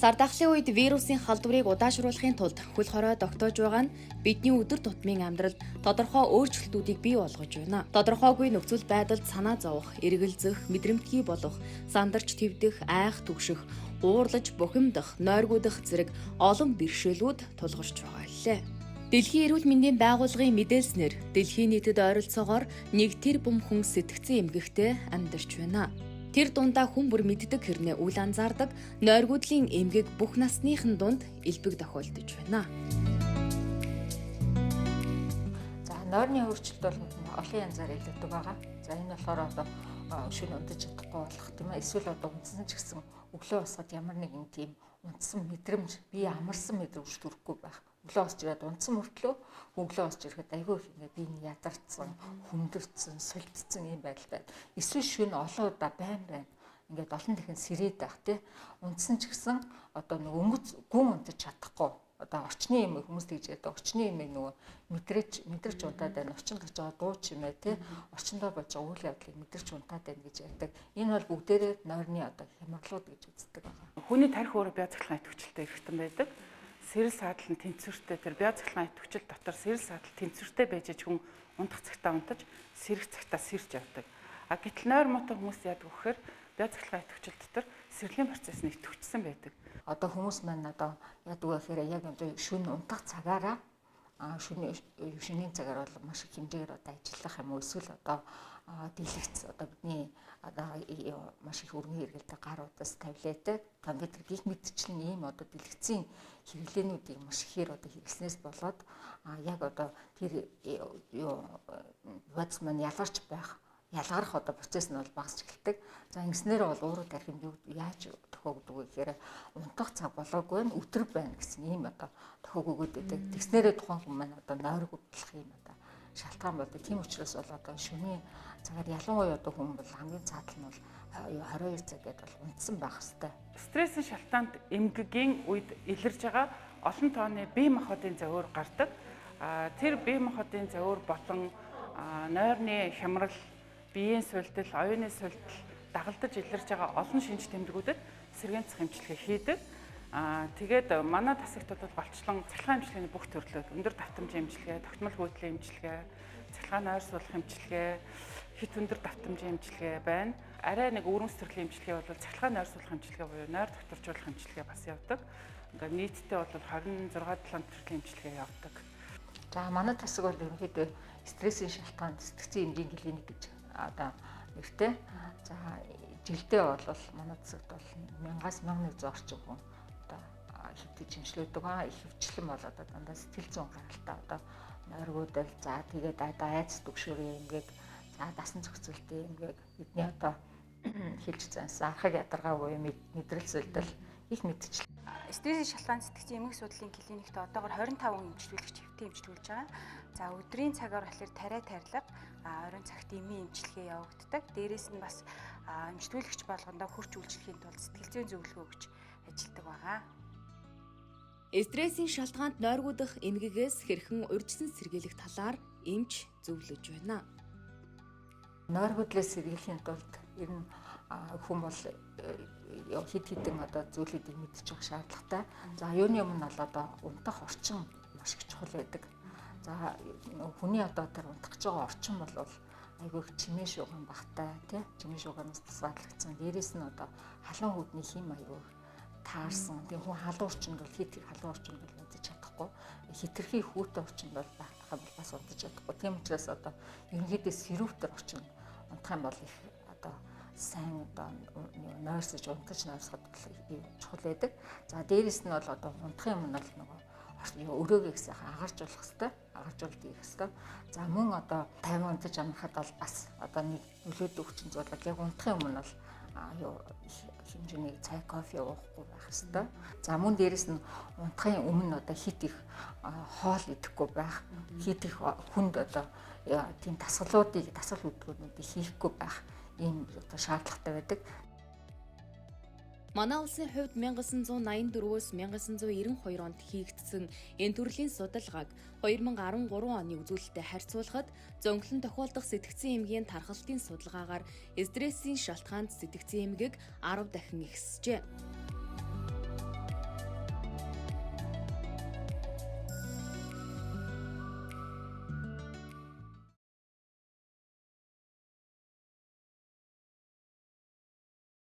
Сар дахлын үед вирусын халдварыг удаашруулахын тулд хөл хорой тогтоож байгаа нь бидний өдөр тутмын амьдралд тодорхой өөрчлөлтүүдийг бий болгож байна. Тодорхойгүй нөхцөл байдалд санаа зовох, эргэлзэх, мэдрэмтгий болох, сандарч твдэх, айх түгших, уурлаж бухимдах, нойргуудах зэрэг олон бэрхшээлүүд тулгарч байгаа лээ. Дэлхийн эрүүл мэндийн байгууллагын мэдээлснээр дэлхийн нийтэд ойролцоогоор 1 тэрбум хүн сэтгцэн эмгэгтэй амьдарч байна. Тэр дундаа хүн бүр мэддэг хэрнээ үл анзаардаг нойргүйдлийн эмгэг бүх насныхан дунд элбэг тохиолдож байна. За, нойрны өөрчлөлт бол олон янзаар илэрдэг байгаа. За, энэ болохоор одоо шөнө унтаж чадахгүй болох, тийм ээ. Эсвэл одоо унтсан ч гэсэн өглөө босоход ямар нэгэн тийм унтсан мэдрэмж, бие амарсан мэдрэмж төрөхгүй байх. Өглөө босч ирээд унтсан мөртлөө өглөө босч ирэхэд айгүй их ингээ бие нь ядарсан, хүндэрсэн, сулдсан ийм байдалтай. Эсвэл шөнө олон удаа байн байн ингээд олон дахин сэрээд байх, тий. Унтсан ч гэсэн одоо нэг өнгөц гүн унтаж чадахгүй, одоо орчны юм хүмүүс тэгж ярьдаг. Орчны юм нөгөө мэдрэж унтаад байна. Орчин гарч байгаа дуу чимээ, тий, орчиндөө болж байгаа үйл явдлыг мэдэрч унтаад байна гэж ярьдаг. Энэ бол бүгдээрээ нойрны одоо хямралууд гэж үздэг байгаа. Хүний тархи өөрөө био цахилгаан идэвхжлэлтэй эрхтэн байдаг. Сэрэл саадал нь тэнцвэртэй, тэр био цахилгаан идэвхжил дотор сэрэл саадал тэнцвэртэй байж хүн унтах цагтаа унтаж, сэрэх цагтаа сэрж явдаг. А гэтэл нойр муутай хүмүүс яадаг вэ гэхээр био цахилгаан идэвхжил дотор сэрлийн процесс нь идэвхжсэн байдаг. Одоо хүмүүс маань одоо яадаг вэ гэхээр яг одоо шөнө унтах цагаараа, шөнийн цагаар бол маш их хэмжээгээр одоо ажиллах юм уу, эсвэл одоо дэлгэц, одоо бидний одоо маш их өргөн хэрэгэлдэг гар утас, таблет, компьютер гэх мэтчлэн ийм одоо дэлгэцийн хэрэглээнүүдийг маш ихээр одоо хэрэглэснээс болоод яг одоо тэр юу бодис маань ялгарч байх, ялгарх одоо процесс нь бол багасч эхэлдэг. За, ингэснээр бол ууруу тархинд юу яаж тохиогддог вэ гэхээр унтах цаг болоогүй байна, өтөр байна гэсэн ийм одоо тохиог өгөөд байдаг. Тэгснээрээ тухайн хүн маань одоо нойргүйдлах юм одоо шалтгаан болдог. Тийм учраас бол одоо шөнийн цагаар, ялангуяа одоо хүн бол хамгийн цаатал нь бол 22 цаг гэдээ бол унтсан байх хэвээр. Стрессийн шалтгаанд эмгэгийн үед илэрж байгаа олон тооны бие махбодын загвар гардаг. Тэр бие махбодын загвар болон нойрны хямрал, биеийн сулдал, оюуны сулдал дагалдаж илэрж байгаа олон шинж тэмдгүүдэд сэргээн цах эмчилгээ хийдэг. Тэгээд манай тасагт бол голчлон цахилгаан эмчилгээний бүх төрлүүд, өндөр давтамжийн эмчилгээ, тогтмол гүйтгэлийн эмчилгээ, цахилгаан нойр суулгах эмчилгээ, хит өндөр давтамжийн эмчилгээ байна. Арай нэг өрөмс төрлийн эмчилгээ бол цахилгаан нойр суулгах эмчилгээ буюу нойр докторжуулах эмчилгээ бас явдаг. Ингээд нийтдээ бол 26 7 төрлийн эмчилгээ явдаг. За, манай тасаг бол ерөнхийдөө стрессийн шалтгаанд сэтгцийн эмгийн клиник гэж одоо нэртэй. За, жилдээ бол манай засагт бол 1000-аас 1100 орчим хүн одоо хэвтэж эмчлүүлдэг ба ихэвчлэн бол одоо дандаа сэтгэл зүйн гаралтай одоо нойргуудал, за тэгээд одоо айц түгшүүрийн эмгэг, за дасан зохицуултын эмгэг, бидний одоо хэлж зансан архаг ядаргаа буюу мэдрэл сүлдэл их мэдчил. Стрессийн шалтгаан сэтгцийн эмгэг судлалын клиникт одоогор 25 хүн эмчилүүлэгч хэвтэн эмчилүүлж байгаа. За, өдрийн цагаар болохоор тариа тарилга, оройн цагт эмийн эмчилгээ явагддаг. Дээрээс нь бас эмчилүүлэгч болгондоо хөрч үйлчлэхийн тулд сэтгэл зүйн зөвлөгөө өгч ажилладаг байгаа. Стрессийн шалтгаанд нойргуудах эмгэгээс хэрхэн урьдчилан сэргийлэх талаар эмч зөвлөж байна. Нойргуудлаас сэргийлэхийн тулд ер нь хүн бол хэд хэдэн одоо зүйлүүдийг мэдчих шаардлагатай. За, юуны өмнө бол одоо унтах орчин маш их чухал байдаг. За, хүний одоо тэр унтах гэж байгаа орчин бол айгүй их чимээ шууган багтай, тий, чимээ шууганаас тусгаарлагдсан. Дээрээс нь одоо халуун хүүдний хим айгүй таарсан. Тийм хүн халуун орчинд бол, хит халуун орчинд бол унтаж чадахгүй. Хитрхи хүүтэн орчинд бол байх юм бол бас унтаж чадахгүй. Тийм учраас одоо ерөнхийдөө сэрүүтэр орчинд унтах юм бол их одоо сайн одоо нойрсож унтаж нойрсоход чухал байдаг. За, дээрээс нь бол одоо унтахын өмнө бол нөгөө өрөөгөө их сайхан агаржуулах хэвээр, агаржуулт хийх хэвээр. За, мөн одоо 50 унтаж амрахад бол бас одоо нэг нөлөөд өгчин зүйл бол яг унтахын өмнө бол юу хэмжээний цай, кофе уухгүй байх хэвээр. За, мөн дээрээс нь унтахын өмнө одоо хит их хоол идэхгүй байх, хит их хүнд одоо тийм дасгалуудыг, дасгал хөдөлгөөнүүдийг хийхгүй байх ийм одоо шаардлагатай байдаг. Манай улсын хувьд 1984-өөс 1992 онд хийгдсэн энэ төрлийн судалгааг 2013 оны үзүүлэлттэй харьцуулахад зөнхлөн тохиолдох сэтгцэн эмгэгийн тархалтын судалгаагаар стрессийн шалтгаанд сэтгцэн эмгэг 10 дахин ихсжээ.